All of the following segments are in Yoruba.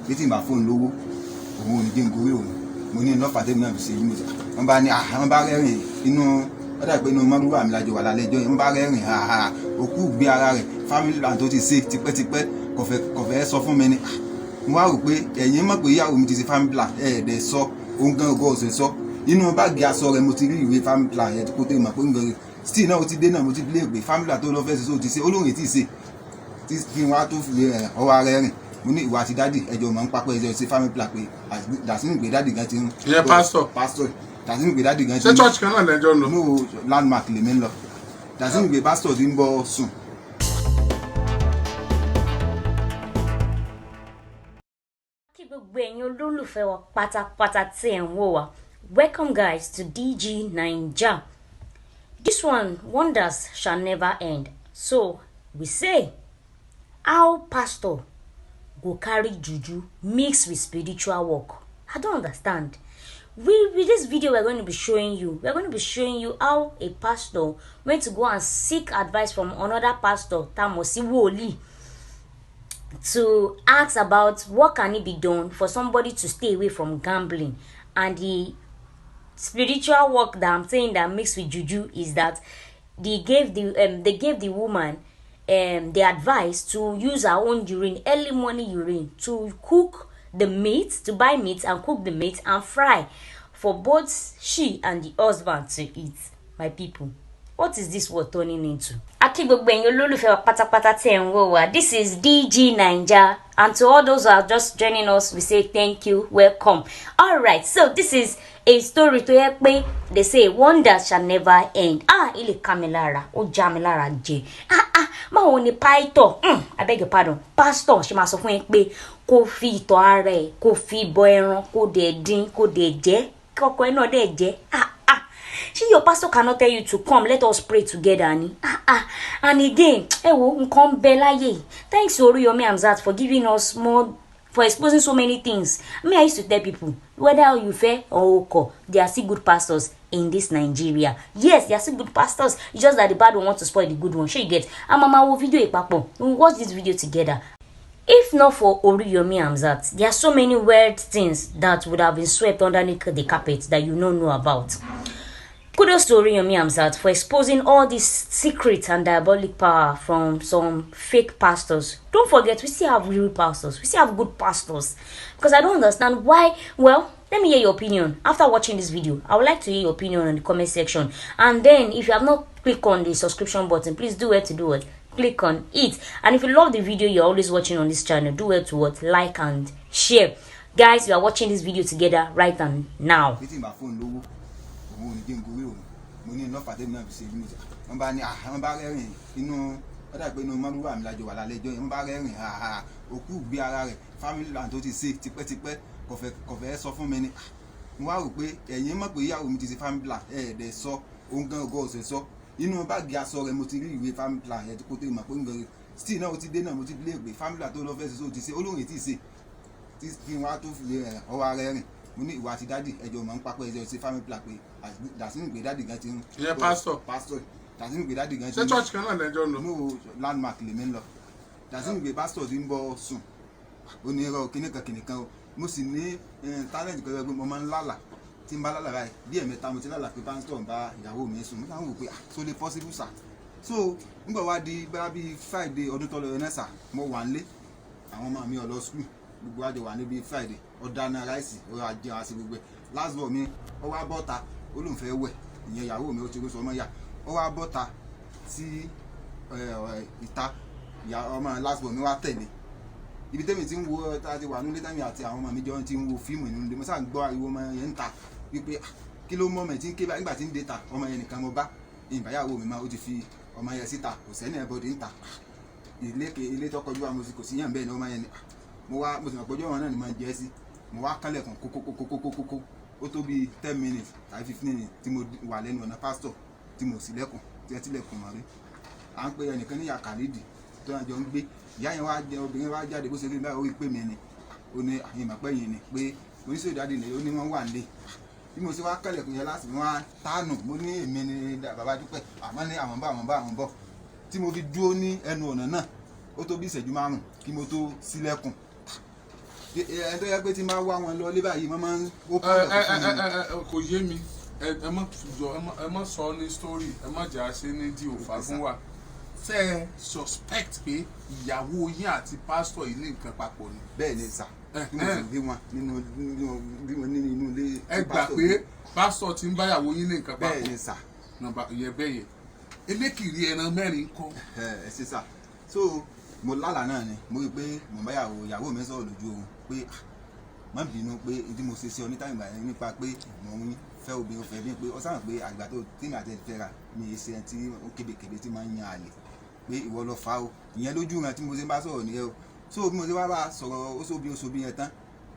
Pé tí n bá fóun lówó, òun ò ní jẹ́ n gorí òun. Mo ní lọ́fà tẹ́mi náà fi ṣe yí. Mo sọ wọ́n bá ní wọ́n bá rẹ́rìn inú, wọ́n dà pé inú mọ́lúwà mi lájọ wà lálẹ́ ẹjọ́ yẹn. Wọ́n bá rẹ́rìn, ha òkú gbé ara rẹ̀. Family plan tó ti ṣe tipẹ́tipẹ́, kò fẹ́ sọ fún mi ni. Mo wá rò pé ẹ̀yin mọ̀ pé ìyàwó mi ti ṣe family plan, ẹ̀ dẹ̀ sọ, òun gan ọgọ́ ọ̀sẹ̀ sọ. Inú báàgì aṣọ rẹ̀ mo ti rí ìwé family plan yẹn, kó tó mọ̀ pé ń gan still náà ó ti dé náà. Mo ti lé pé family plan tó lọ fẹ́ ṣe, sóò ti ṣe? Ó lóun ètí ṣe tí kí n wá tó fi ọwọ́ ara rìn. Mo ní ìwà àti daddy ẹjọ́ mọ̀ ń papọ̀, ẹjọ́ ṣe family plan, pé dàsínú pé daddy gan ti ń. Ìyẹn pásítọ̀? Pásítọ̀, dàsínú pé daddy gan ti Ṣé ń. church kan náà lẹ́jọ́ ń lọ? No, Landmark lèmi ń lọ. Dàsínú pé pásítọ̀ ti ń bọ́ sùn. Kí gbogbo ẹ̀yin olólùfẹ́ wa pátápátá tí ẹ̀ ń wò wá, welcome guys to DG Naija. This one, wonders shall never end. So we say, how pastor go carry juju mix with spiritual work? I don't understand. We with this video we're going to be showing you, we're going to be showing you how a pastor went to go and seek advice from another pastor, tá a mọ̀ sí wòlíì, to ask about what can it be done for somebody to stay away from gambling. And the spiritual work that I'm saying that mixed with juju is that they gave the woman the advice to use her own urine, early morning urine, to cook the meat, to buy meat and cook the meat and fry for both she and the husband to eat. My people, what is this world turning into? A kí gbogbo ẹ̀yin olólùfẹ́ wa pátápátá tí ẹ̀ ń wò wá. This is DG Naija, and to all those who are just joining us, we say thank you, welcome. Alright, so this is a story tó yẹ pé they say wonders shall never end. Ah, ilé ká mi lára, ó já mi lára jẹ. Ah ah, báwo ni pásítọ̀, I beg your pardon, pastor ṣe máa sọ fún yín pé kó fi ìtọ̀ ara ẹ̀, kó fi bọ ẹran, kó dẹ̀ dín, kó dẹ̀ jẹ, kọ́kọ́ ẹ̀ náà dẹ̀ jẹ? Ah ah, ṣé your pastor cannot tell you to come, let us pray together ni? Ah ah, and again, ẹ wo nǹkan bẹ láyé. Thanks to Oriyomi Hamzat for giving us more, for exposing so many things. Me, I used to tell people, whether you fẹ́ or o kọ̀, there are still good pastors in this Nigeria. Yes, there are still good pastors. It's just that the bad one want to spoil the good one. Ṣé you get? A máa máa wo fídíò ìpapọ̀. We will watch this video together. If not for Oriyomi Hamzat, there are so many weird things that would have been swept underneath the carpet that you don't know about. Kudos to Oriyomi Hamzat for exposing all this secret and diabolic power from some fake pastors. Don't forget, we still have real pastors. We still have good pastors. Because I don't understand why. Well, let me hear your opinion. After watching this video, I would like to hear your opinion in the comment section. And then, if you have not clicked on the subscription button, please do it to do it. Click on it. And if you love the video you're always watching on this channel, do well to what? Like and share. Guys, we are watching this video together right and now. Pé tí n bá fóun lówó, òun ò ní jẹ́ n gorí òun. Mo ní lọ́fà tẹ́mi náà fi ṣe yí. Mo sọ wọ́n bá ní wọ́n bá rẹ́rìn inú, wọ́n dà pé inú mọ́lúwà mi lájọ wà lálẹ́ ẹjọ́ yẹn. Wọ́n bá rẹ́rìn, ha òkú gbé ara rẹ̀. Family plan tó ti ṣe tipẹ́tipẹ́, kò fẹ́ sọ fún mi ni. Mo wá rò pé ẹ̀yin mọ̀ pé ìyàwó mi ti ṣe family plan, ẹ̀ dẹ̀ sọ, òun gan ọgọ́ ọ̀sẹ̀ sọ. Inú báàgì aṣọ rẹ̀ mo ti rí ìwé family plan yẹn, kó tó mọ̀ pé ń gan still náà ó ti dé náà. Mo ti lé pé family plan tó lọ fẹ́ ṣe, sóò ti ṣe? Ó lóun ètí ṣe tí kí n wá tó fi ọwọ́ ara rìn. Mo ní ìwà àti daddy ẹjọ́ mọ̀ ń papọ̀, ẹjọ́ ṣe family plan, pé dàsínú pé daddy gan ti ń. Ìyẹn pásítọ̀? Pásítọ̀, dàsínú pé daddy gan ti Ṣé ń. church kan náà lẹ́jọ́ ń lọ? No, Landmark lèmi ń lọ. Dàsínú pé pásítọ̀ ti ń bọ́ sùn. Ó ní irọ́ kíníkan kìnìkan o. Mo sì ní talent kan pé mo máa ń lálà. Tí n bá lálà báyìí, bí ẹ̀mẹ́ta mo ti lálà pé pásítọ̀ ń bá ìyàwó mi sùn. Mo kàn ń wò pé, ah, so lè possible sà? So nígbà wá di bá bí Friday ọdún tó lọ yẹn náà sà, mo wà nílé, àwọn ọmọ mi ò lọ school, gbogbo àjọ wà níbi. Friday, ó dáná rice, ó ra jẹun àti gbogbo ẹ̀. Last born mi, ó wá bọ́ta, ó lóun fẹ́ wẹ̀. Ìyẹn ìyàwó mi, ó ti rúṣọ ọmọ yá, ó wá bọ́ta sí ìta. Ìyá ọmọ last born mi wá tẹ̀lé ibi tẹ́mi ti ń wo, tá a ti wà nílé, tẹ́mi àti àwọn ọmọ mi jọ ti ń wo fíìmù nínú ilé. Mo sáà ń gbọ́ ariwo ọmọ yẹn ń ta wípé, "Ah, kí ló mọ́ ọmọ ẹ̀ tí ń ké báyìí?" Nígbà tí ń dé ta, ọmọ yẹn nìkan mo bá ìbáyàwó mi máa, ó ti fi ọmọ yẹn síta, kò sẹ́ni ẹ̀ bọ́dé ń ta ilé ilé tó kọjú wa. Mo sì kò sí yàn bẹ́ẹ̀ ni ọmọ yẹn ni. Mo wá, mo sì mọ̀ pé ọjọ́ wọn náà ni mo jẹ́ sí. Mo wá kánlẹ̀kùn kókókókókókó. Ó tó bíi 10 minutes tàbí 15 minutes tí mo wà lẹ́nu ọ̀nà pásítọ̀ tí mo sì lẹ́kùn tí ẹ tilẹ̀kùn mọ́ rí. À ń pe ẹnìkan ní yàkàlídì tó náà jọ ń gbé. Ìyá yẹn wá jẹ, obìnrin wá jáde. Bó ṣe rí báyìí, ó rí pé mi ni. Ó ní àyìn ìmọ̀pẹ́ yìí ni pé oníṣòwò ìdádì ni. Ó ní wọ́n wà nílé. Bí mo ṣe wá kẹlẹ̀kùn yẹn láti wọ́n á tánù, mo ní èmi ni bàbá Dúpẹ́. Àmọ́ ní àwọn bá àwọn bá àwọn bọ̀ tí mo fi dúró ní ẹnu ọ̀nà náà, ó tó bí ìṣẹ́jú 5 kí mo tó ṣílẹ̀kùn. Ẹni tó yẹ pé tí n bá wá wọn lọ lé báyìí, wọ́n máa ń ó Ẹ pọ̀ ẹ fún ẹ mi. ẹ ẹ, kò yé mi. Ẹ má jọ, ẹ má sọ ní story, ẹ má jà ṣe ní di òfagún wa. Ṣé ẹ suspect pé ìyàwó yín àti pásítọ̀ yìí ní nǹkan papọ̀ ni? Bẹ́ẹ̀ ni sà, bí mo sì rí wọn nínú rí wọn nínú inú ilé Ẹ tí gbà pásítọ̀ pé gbé. Pásítọ̀ ti ń báyàwó yín ní nǹkan Bẹ́ẹ̀ papọ̀? ni sà. Nọ́mbà ìyẹn bẹ́ẹ̀ yẹn, elékìrí ẹran mẹ́rin kọ́? Ẹ ṣe sà. So mo lálàá náà ni mo rí i pé mo bá ìyàwó mi sọ̀rọ̀ lójú oorun pé, "Ah, má bínú pé n tí mo ṣe sí ọ ní time ìgbà yẹn nípa pé mò ń fẹ́ obìnrin, fẹ́ bí pé ọ sábà pé àgbà tó tèmi àti ẹ̀ fẹ́ ra mi ì ṣe ẹni tí ó kébékébé tí máa ń yan àlè, pé ìwọ lọ fà á o." Ìyẹn lójú ìran tí mo ṣe ń bá sọ̀rọ̀ nìyẹn o. So bí mo ṣe wá bá sọ̀rọ̀, ó sóbi ó sóbi yẹn tán,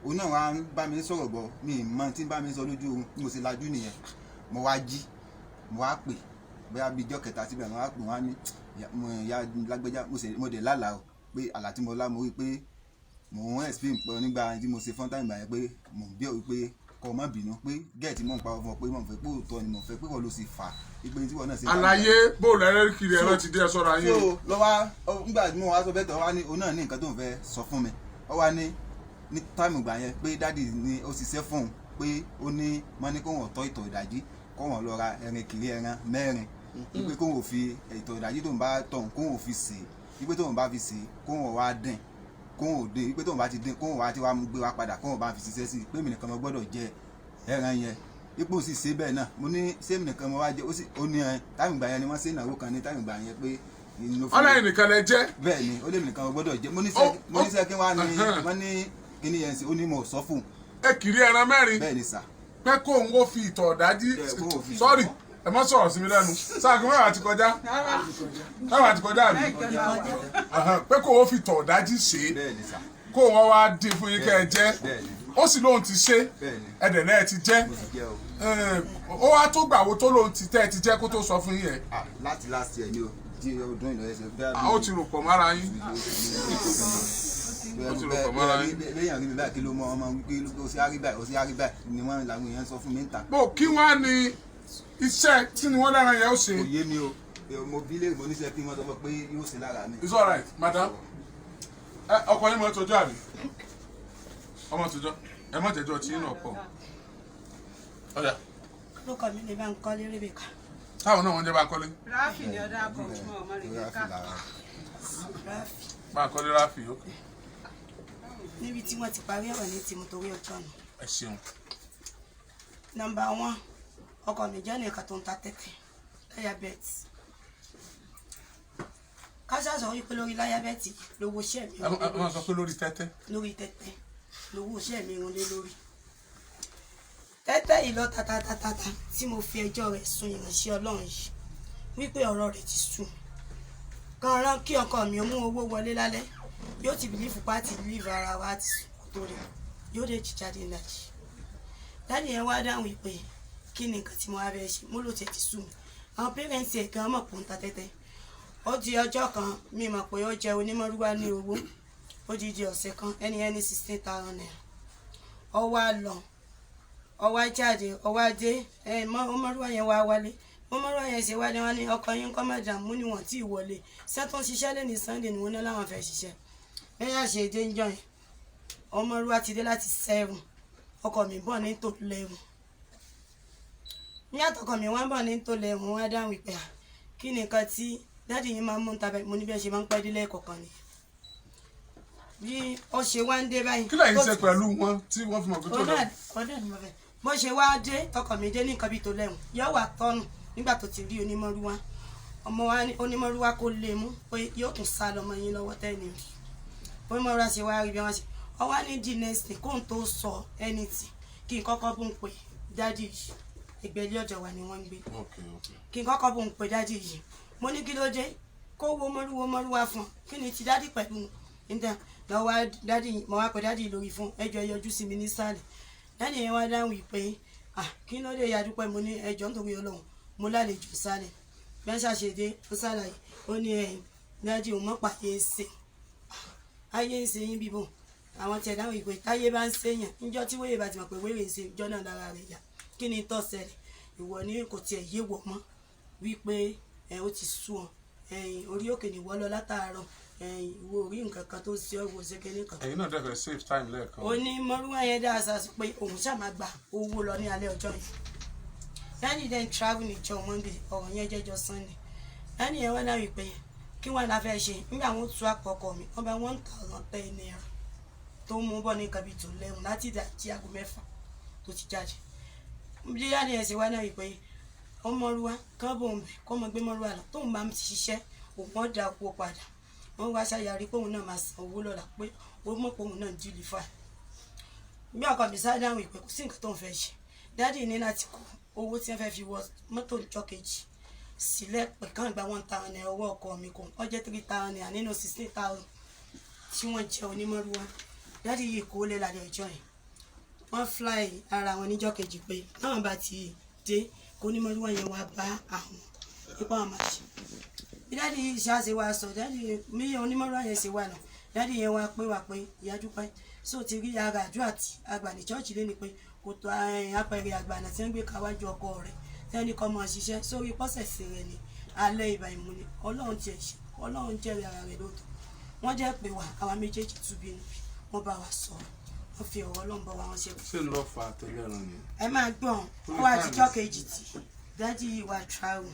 òun náà wá ń bá mi sọ̀rọ̀ bọ̀, mi ì mọ tí ń bá mi sọ lójú oorun. Bí mo ṣe lajú nìyẹn, mo wá jí, mo wá pè bóyá bíi ijọ́ kẹta síbẹ̀, mo wá pè wọ́n á ní, mo ìyá lágbẹ́já, mo sì mo dẹ̀ lálàá o, pé àlá tí mo lá, mo rí pé mò ń explain pé nígbà tí mo ṣe fún time ìgbà yẹn pé mò ń bí ọ wípé kọ́ ọ má bínú pé gẹ́ẹ̀tì mò ń pa ọ fún ọ, pé mò ń fẹ́ pé òótọ́ ni mò ń fẹ́, pé wọ́n ló sì fà á, pé tí wọ́n náà ṣe. Àlàyé bóòlù ẹlẹ́kìrì ẹran ti dé, ẹ sọ́ra yín. So lọ́wọ́ nígbà tí mo wá sọ bẹ́ẹ̀ tán, wá ní òun náà ní nǹkan tó ń fẹ́ sọ fún mi. Ó wá ní time ìgbà yẹn pé daddy ni ó ṣiṣẹ́ fún òun, pé ó ní wọ́n ní kóun ọ̀tọ́ ìtọ̀ ìdájí, kóun lọ ra ẹran kiri ẹran mẹ́rin, wípé kóun ò fi ìtọ̀ ìdájí tóun bá tọ̀, kóun ò fi sè é, wípé tóun bá fi sè é, kóun wá dín, kóun ò dín, wípé tóun bá ti dín, kóun wá ti wá gbé wá padà, kóun bá fi ṣiṣẹ́ sí i, pé èmi nìkan mo gbọ́dọ̀ jẹ ẹran yẹn. Ipò sì ṣe bẹ́ẹ̀ náà. Mo ní sẹ́mi nìkan mo wá jẹ? Ó sì ó ní ẹ time ìgbà yẹn ni wọ́n ṣe ìnáwó kan ní time ìgbà yẹn pé ló fi. Ọlọ́yin nìkan lẹ jẹ́? Bẹ́ẹ̀ ni, ó lé mi nìkan mo gbọ́dọ̀ jẹ. Mo ní sẹ́ mo ní sẹ́ kí wọ́n á ní wọ́n ní kíní yẹn sí, ó ní mo sọ fún un. Ẹ kiri ẹran mẹ́rin? Bẹ́ẹ̀ ni sà. Pé kóun ó fi ìtọ̀ ọ̀dájí? Bẹ́ẹ̀, kóun ó fi ìtọ̀. Sorry, ẹ má sọ̀rọ̀ sí mi lẹ́nu. Sáà kí 10 ti kọjá, 10 ti kọjá àbí? Pé kóun ó fi ìtọ̀ ọ̀dájí ṣe é? Bẹ́ẹ̀ ni sà. Kóun wọ́n wá dín fún yín kẹ́ ẹ jẹ́? Bẹ́ẹ̀ ni. Ó sì lóun ti ṣe? Bẹ́ẹ̀ ni. Ẹ̀dẹ̀ náà ẹ ti jẹ́? Mo ti jẹ́ o. Ó wá tó gbàwó tó lóun ti tẹ́ ẹ ti jẹ́ kó tó sọ fún yín yẹn? Ah, láti last year ni o, di ọdún ìlọ ẹsẹ̀ bẹ́ẹ̀. A ó ti rò pọ̀ mára yín, ó ti rò pọ̀ mọ́ra yín. Bẹ́ẹ̀ rí mi báyìí, kí ló mọ ọmọ wípé ó sì á rí báyìí, ó sì á rí báyìí ni wọ́n làwọn èèyàn sọ fún mi ń ta. Bó kí wọ́n á ní iṣẹ́ tí ni wọ́n lẹ́ran yẹn ó ṣe? Kò yé mi o. Mo bí lè mo níṣẹ́ kí wọ́n sọ fún pé yóò ṣe lára mi. It's alright, madam. Ẹ ọkọ yín mọ tọjọ́ àbí ọmọ tọjọ́? Ẹ má jẹjọ tí yín náà pọ̀ ọ̀dà. Lókọ mi ní Bánkọ́lé Rebecca. Táwọn náà wọ́n jẹ́ Bánkọ́lé. Ráfì ni ọ̀dà kọ̀ fún ọmọ Rebecca. Ráfì. Bánkọ́lé Ráfì, ok. Níbi tí wọ́n ti parí ọ̀rọ̀ ní tìmù torí ọjọ́ nù. Ẹ ṣeun. Number one, ọkọ mi jẹ́ nìkan tó ń ta tẹ́tẹ́ láyà bet. Káṣá sọ wípé lórí láyà bet lówó iṣẹ́ mi. Ẹ má sọ pé lórí tẹ́tẹ́. Lórí tẹ́tẹ́ lówó iṣẹ́ mi rún lé lórí tẹ́tẹ́ yìí lọ tatatatata tí mo fi ẹjọ́ rẹ̀ sun ìránṣẹ́ Ọlọ́run yìí wípé ọ̀rọ̀ rẹ̀ ti sú kan rán kí ọkọ mi ó mú owó wọlé lálẹ́, yóò ti believe pàtì líve ara wa ti sùn kó tó rẹ̀, yóò dé jíjáde ìlàjì. Daddy yẹn wá dáhùn wípé kí ni nǹkan tí mo wá bẹ́ẹ̀ ṣe, mo lò tẹ̀ ti sú mi. Àwọn parents ẹ̀ gan mọ̀ pé ó ń ta tẹ́tẹ́. Ó di ọjọ́ kan, mi mọ̀ pé ó jẹ onímọ̀rúwá ní owó. Ó di ọ̀sẹ̀ kan, ẹni ẹni ₦16,000. Ó wá lọ, ó wá jáde, ó wá dé ẹ mọ ọmọrúwá yẹn wá wálé. Ọmọrúwá yẹn ṣe wálé, wọn ní ọkọ yín kọ́, madam? Mú ni wọ́n tí ì wọlé sẹ́tún ṣiṣẹ́ lẹ́ni Sunday ni wọ́n ní láwọn fẹ́ ṣiṣẹ́ bẹ́ẹ̀ ṣe dé ń jọ yẹn. Ọmọrúwá ti dé láti 7, ọkọ mi bọ̀ ní tó 11. Ní àtọkọ mi wọ́n bọ̀ ní tó 11, wọ́n á dáhùn ìpè à, kí ni nǹkan tí daddy yín máa ń mú ń tabẹ̀? Mo ní bí ẹ ṣe máa ń pẹ́ délé ẹ̀kọ̀ọ̀kan ni bí ó ṣe wá ń dé báyìí. Kí lẹ́yìn ṣe pẹ̀lú wọn tí wọ́n fi mọ̀ pé tó lọ? Ọ̀dà ni mo fẹ́. Bó ṣe wá dé, tọkọ mi dé ní nǹkan bíi tó lẹ́hùn, yóò wà tọ́nù nígbà tó ti rí onímọ̀rúwá ọmọ wa ní onímọ̀rúwá kó lè mú pé yóò tún sá lọmọ yín lọ́wọ́ tẹ́ni rí. Onímọ̀rúwá ṣe wá rí bí wọ́n ṣe ọ wá ní the next thing, kóun tó sọ anything, kí n kọ́kọ́ bó ń pè daddy yìí. Ẹgbẹ́ ilé ọ̀dọ̀ wa ni wọ́n ń gbé. Kí n kọ́kọ́ bó ń pè daddy yìí. Mo ní kí ló dé kó wo mọ́rúwó mọ́rúwá fún ọ, kí ni ti daddy pẹ̀lú níta lọ́wọ́ daddy? Mo wá pè daddy lórí fún ẹjọ́, ẹ yọjú sí mi nísàlẹ̀. Daddy yẹn wá dáhùn wípé, ah, kí ló dé ya dúpẹ́? Mo ní ẹjọ́ nítorí Ọlọ́run, mo lálejò sálẹ̀. Bí wọ́n ṣàṣedé, ó ṣàlàyé, ó ní ẹ̀yìn daddy òun mọ́ pàyé ń ṣe ayé ń ṣe yín bíbò. Àwọn tiẹ̀ dáhùn ìpè táyé bá ń ṣèyàn níjọ́ tí wéyè bá ti mọ̀ pé wéyè ń ṣe ìjọ́ náà lára rẹ̀ yá. Kí ni tó ṣẹlẹ̀? Ìwọ ní kò tiẹ̀ yé wọ̀ mọ́ wípé ẹ ó ti sú ọ, ẹ̀yìn orí òkè ní wọ́ lọ látàárọ̀. Ẹ̀yìn ìwọ orí nǹkan kan tó ṣe ọ́, wo ṣe kinní kan. Ẹ̀yin náà dẹ̀ fẹ́ save time lẹ́ẹ̀kan. Ó ní mọ́rúwá yẹn dá aṣa sọ pé òun ṣáà máa gba owó lọ ní alẹ́ ọjọ́ yẹn. Daddy then travel níjọ́ Monday, ọ̀rọ̀ yẹn jẹ́jọ́ Sunday. Daddy yẹn wá náà wípé kí wọ́n la fẹ́ ṣe nígbà wọn tú àpò ọkọ mi, wọ́n bá ₦1,010 tó mú bọ̀ ní nǹkan bíi tó lẹ́hùn láti ìdájí aago 6 tó ti jáde. Bí daddy yẹn ṣe wá náà wípé ọmọrúwa kán bò ń bẹ̀ kọ́ ọmọ gbé mọ́rúwa lọ, tóun bá ti ṣiṣẹ́ òun ọ̀ dá owó padà. Wọ́n wá ṣàyàrí pé òun náà máa san owó lọ́la, pé ó mọ̀ pé òun náà ń deliver. Bí ọkọ mi sáré dáhùn ìpè, kò sí nǹkan tó ń fẹ́ ṣe. Daddy ní láti kó owó tí wọ́n fẹ́ fi wọ mọ́tò ìjọ kejì sílẹ̀ pé kàn gba ₦1,000 owó ọkọ mi kò wọ́n jẹ́ ₦3,000 nínú 16,000 tí wọ́n jẹ́ onímọ̀rúwá. Daddy yìí kó lé lálẹ́ ọjọ́ yẹn, wọ́n fly ara wọn níjọ́ kejì pé táwọn bá ti dé kó onímọ̀rúwá yẹn wá bá àwọn ipá wọn máa ṣe. Bí daddy yìí ṣáà ṣe wá sọ daddy mi, onímọ̀rúwá yẹn ṣe wà lọ, daddy yẹn wá pé wá pé ìyá Dúpẹ́ so ti rí ara àdúrà tí àgbà ní church lé ni pé kò tó apẹ̀rẹ̀ àgbàna tí wọ́n gbé káwájú ọkọ rẹ̀ tí wọ́n ní kọ́ máa ṣiṣẹ́ sórí pọ́sẹ̀sì rẹ̀ ní alẹ́ ìbà ìmúni. Ọlọ́run tiẹ̀ ṣe, Ọlọ́run jẹ́rìí ara rẹ̀ lóòótọ́. Wọ́n jẹ́ pé wà àwa méjèèjì túbí níbi wọ́n bá wa sọ̀rọ̀, wọ́n fi ọ̀rọ̀ Ọlọ́run bá wa wọn ṣe. Ṣé ń lọ fa àtẹlẹ́ràn yẹn? Ẹ máa gbọ́n, ó wá àtijọ́ kejì tí daddy yìí wá travel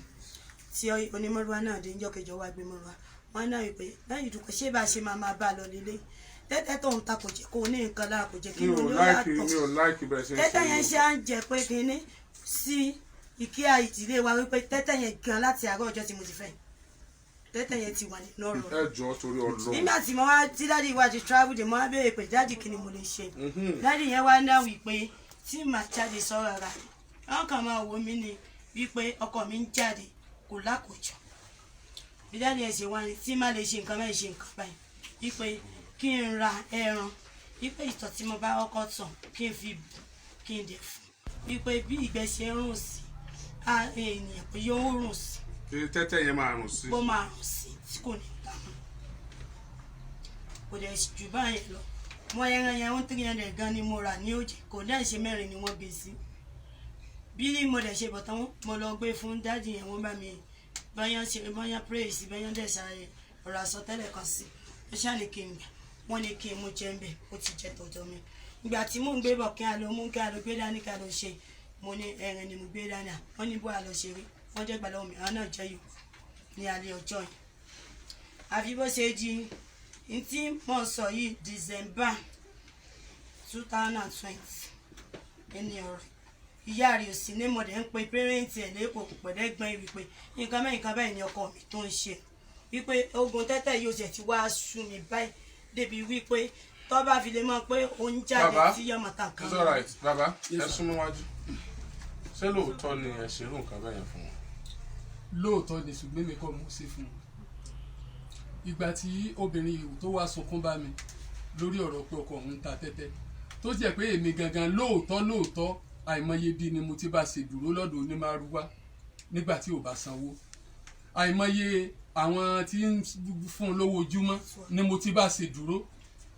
tí onímọ̀rúwá náà dé níjọ́ kejì, ọwọ́ agbémọ̀rúwá wọn náà wípé lẹ́yìn ìdúpẹ́ ṣé bá a ṣe máa máa bá a lọ lélẹ̀, tẹ́tẹ́ tó ń ta kò jẹ́ kó ní nǹkan lára, kò jẹ́ kí Mi ò inú ló like yàtọ̀. Mi ò like bẹ́ẹ̀ ṣe ń ṣe. Tẹ́tẹ́ yẹn ṣe à ń jẹ pé kínní sí ìkíyà ìdílé wa wípé tẹ́tẹ́ yẹn gan láti àárọ̀ ọjọ́ tí mo ti fẹ́ tẹ́tẹ́ yẹn ti wà nínú ọ̀rọ̀. Ẹ jọ̀ọ́, torí Ọlọ́run. Nígbà tí mo wá tí daddy wá ti travel dé, mo wá béèrè pé daddy, kí ni mo lè ṣe? Daddy yẹn wá náà wípé tí màá jáde sọ́ra rà, wọ́n kàn máa wò mí ni wípé ọkọ mi ń jáde kò lákòjọ. Bí daddy yẹn ṣe wá ní tí má lè ṣe nǹkan báyìí, ṣe nǹkan báyìí, wípé kí n ra ẹran, wípé ìtọ̀ tí mo bá ọkọ tàn kí n fi bù, kí n dẹ̀ fún, wípé bí ìgbẹ́ ṣe ń rùn sí ènìyàn pé yóò rùn sí. Ṣé tẹ́tẹ́ yẹn máa rùn sí? Bó máa rùn sí tí kò ní ta mọ́, kò dẹ̀ jù báyìí lọ. Wọ́n ẹran yẹn one 300 gan ni mo rà ní òjì, kò dẹ̀ ṣe mẹ́rin ni wọ́n gbé sí. Bí mo dẹ̀ ṣe bọ̀ tán, mo lọ gbé fún daddy yẹn, wọ́n bá mi báyọ̀ ṣe báyọ̀ praise báyọ̀ dẹ̀ ṣàyẹ̀ ọ̀rọ̀ àsọtẹ́lẹ̀ kan sí. Ó ṣáà ní kí n gbà, wọ́n ní kí n mú jẹ́ ń bẹ̀, ó ti jẹ́ tọ̀dọ̀ mi. Ìgbà tí mò ń gbé bọ̀, kí a lọ mú, kí a lọ gbé dání, kí a lọ ṣe, mo ní ẹran ni mo gbé dání à. Wọ́n ní bó a lọ ṣe rí, wọ́n jẹ́ gbà lọ́wọ́ mi, àwọn náà jẹ́ yòókù ní alẹ́ ọjọ́ yẹn. Àfi bó ṣe di n tí mò ń sọ yìí, December 2020, ẹni ọ̀rọ̀ ìyá rẹ̀ ò sí ní mọ̀dẹ̀ ń pe parent ẹ̀ lẹ́kọ̀ọ́ pẹ̀lẹ́gbọ́n wípé nǹkan mẹ́rin nǹkan báyìí ni ọkọ mi tó ń ṣe, wípé ogun tẹ́tẹ́ yóò ṣe ti wá sú mi báyìí débi wípé tó bá fi lè mọ̀ pé òun jáde Bàbá, tí yọmọ tàn kan. It's alright, bàbá, ẹ súnmọ́ wájú. Ṣé lóòótọ́ ni ẹ ṣerú nǹkan bẹ́ẹ̀ yẹn fún wọn? Lóòótọ́ ni, ṣùgbọ́n mi kọ́ mo ṣe fún un. Ìgbà tí obìnrin yìí tó wá sunkún bá mi lórí ọ̀rọ̀ pé ọkọ òun ń ta tẹ́tẹ́, tó jẹ́ pé èmi gangan lóòótọ́ lóòótọ́, àìmọye bí ni mo ti bá ṣe dúró lọ́dọ̀ onímàrúwá nígbà tí ò bá sanwó, àìmọye àwọn tí ń fún un lówó ojúmọ́ ni mo ti bá ṣe dúró.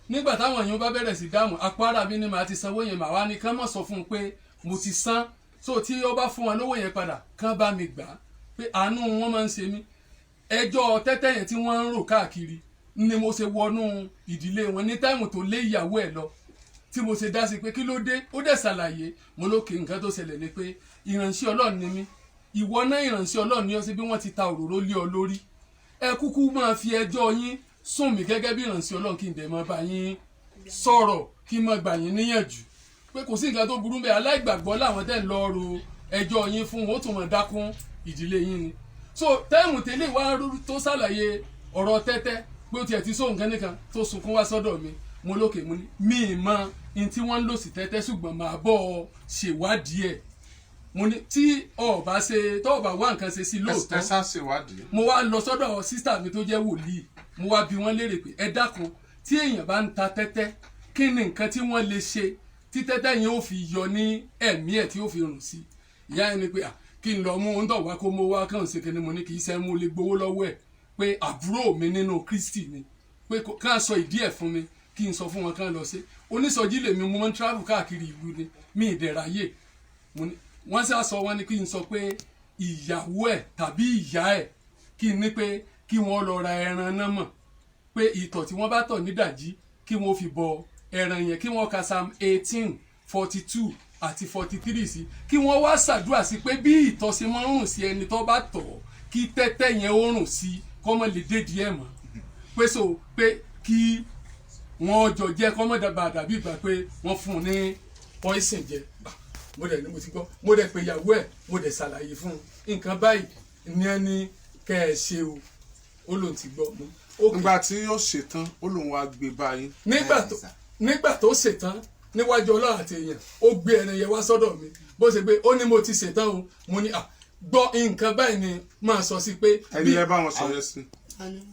Nígbà táwọn èèyàn bá bẹ̀rẹ̀ sí dáàmú apá ara mi ni màá ti sanwó yẹn, màá wá ní kán mọ̀ sọ fún un pé mo ti san, so tí ó bá fún wọn lówó yẹn padà, kán bá mi gbà á, pé àánú wọn máa ń ṣe mí. Ẹjọ́ tẹ́tẹ́ yẹn tí wọ́n ń rò káàkiri ni mo ṣe wọnú ìdílé wọn ní time tó lé ìyàwó ẹ̀ lọ, tí mo ṣe dá sí pé kí ló dé. Ó dẹ̀ ṣàlàyé. Mo lókè nǹkan tó ṣẹlẹ̀ ni pé ìránṣẹ́ Ọlọ́run ni mí, ìwọ náà ìránṣẹ́ Ọlọ́run ni ó ṣe bí wọ́n ti ta òróró lé ọ lórí. Ẹ kúkú máa fi ẹjọ́ yín sùn mí gẹ́gẹ́ bí ìránṣẹ́ Ọlọ́run, kí n dẹ̀ máa bá yín sọ̀rọ̀, kí n máa gbà yín níyànjú pé kò sí nǹkan tó burú bẹ́ẹ̀. Aláìgbàgbọ́ làwọn tẹ̀ ń lọ ro ẹjọ́ yín fún wọn, ó tún mọ̀ dákún ìdílé yín ni. So time tẹ́lẹ̀ wá tó ṣàlàyé ọ̀rọ̀ tẹ́tẹ́ pé ó tiẹ̀ ti sóhun kan nìkan tó sunkún wá sọ́dọ̀ mi, mo lókè mo ní mi ì mọ ní tí wọ́n ń lò sí tẹ́tẹ́, ṣùgbọ́n màá bọ́ ọ ṣèwádìí ẹ̀. Mo ní tí o bá ṣe tó o bá wá nǹkan ṣe sí lóòótọ́. Ẹ sá ṣèwádìí. Mo wá lọ sọ́dọ̀ sister mi tó jẹ́ wòlíì, mo wá bi wọ́n léèrè pé ẹ dákun, tí èèyàn bá ń ta tẹ́tẹ́, kí ni nǹkan tí wọ́n lè ṣe tí tẹ́tẹ́ yẹn ó fi yọ ní ẹ̀mí ẹ̀, tí ó fi rùn sí? Ìyá yẹn ni pé kí n lọ mú ń dọ̀ wá kó mo wá kàn ṣe kíni. Mo ní kì í ṣe mo lè gbowó lọ́wọ́ ẹ̀, pé àbúrò mi nínú Kristi ni, pé kàn sọ ìdí ẹ̀ fún mi kí n sọ fún wọn kàn lọ sí onísọjí lèmi. Mo máa ń travel káàkiri ìlú ni mi ì dẹ̀ráyè. Mo ní wọ́n sá sọ wọ́n ní kí n sọ pé ìyàwó ẹ̀ tàbí ìyá ẹ̀, kí n ní pé kí wọ́n lọ ra ẹran náà mọ̀. Pé ìtọ̀ tí wọ́n bá tọ̀ nídàjí, kí wọ́n fi bọ ẹran yẹn, kí wọ́n ka Psalm 18, 42 àti 43 sí, kí wọ́n wá ṣàdúrà sí pé bí ìtọ̀ ṣe máa ń rùn sí ẹni tó bá tọ̀, kí tẹ́tẹ́ yẹn ó rùn sí, kọ́mọ lè dédìí ẹ̀ mọ́. Pé so pé kí wọ́n jọ jẹ́, kọ́mọ dàbà dàbí ìgbà pé wọ́n fún un ní poison jẹ. Ah, mo dẹ̀ ní mo ti gbọ́. Mo dẹ̀ pé ìyàwó ẹ̀, mo dẹ̀ ṣàlàyé fún un, nǹkan báyìí ní ẹni kẹ́ ẹ ṣe o. Ó lóun ti gbọ́. Mo ok. Nígbà tí ó ṣetán, ó lóun wá gbé báyìí. Nígbà tó Bẹ́ẹ̀ni sà. Nígbà tó ṣetán, níwájú Ọlọ́run àti èèyàn, ó gbé ẹran yẹn wá sọ́dọ̀ mi. Bó ṣe gbé, ó ní mo ti ṣetán o. Mo ní, à gbọ́, nǹkan báyìí ni máa sọ sí pé Ẹni lẹ bá wọn sọ yẹn sí.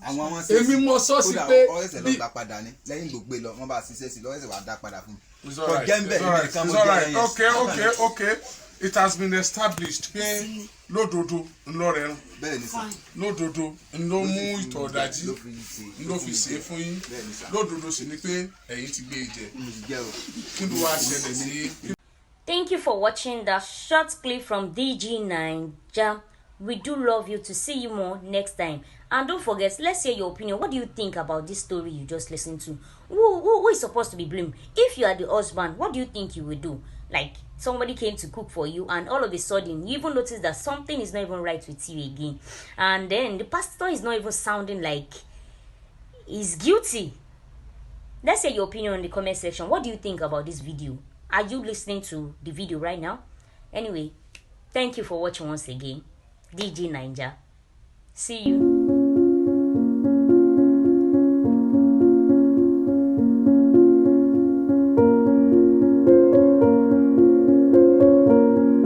Àwọn wọn ṣe Èmi mọ sọ́ọ̀sì kódà pé ọ̀rẹ́sẹ̀ lọ gbà padà ni lẹ́yìn gbogbo lọ, wọ́n bá ṣiṣẹ́ sí lọ́rẹ́sẹ̀ wàá dá padà fún mi. It's alright. Kò jẹ́ ń bẹ̀, It's alright. èmi nìkan mo It's jẹ́ alright. ẹran yẹn. Okay. It has been established pé lódodo ńlọrẹran, Bẹ́ẹ̀ ni sà. lódodo ńlọ mú ìtọ̀ ọ̀dájí Ló fi ṣe. ńlọ fi ṣe é fún yín. Bẹ́ẹ̀ ni sà. Lódodo sì ni pé ẹ̀yin ti gbé e jẹ. Mo sì jẹ́ o. Kí ló wá ṣẹlẹ̀ sí? Thank you for watching that short clip from DG Naija. We do love you. To see you more next time. And don't forget, let's hear your opinion. What do you think about this story you just listened to? Who is supposed to be blamed? If you are the husband, what do you think you would do? Like, somebody came to cook for you, and all of a sudden, you even notice that something is not even right with you again. And then the pastor is not even sounding like he's guilty. Let's hear your opinion in the comment section. What do you think about this video? Are you listening to the video right now? Anyway, thank you for watching once again. DG Naija. See you.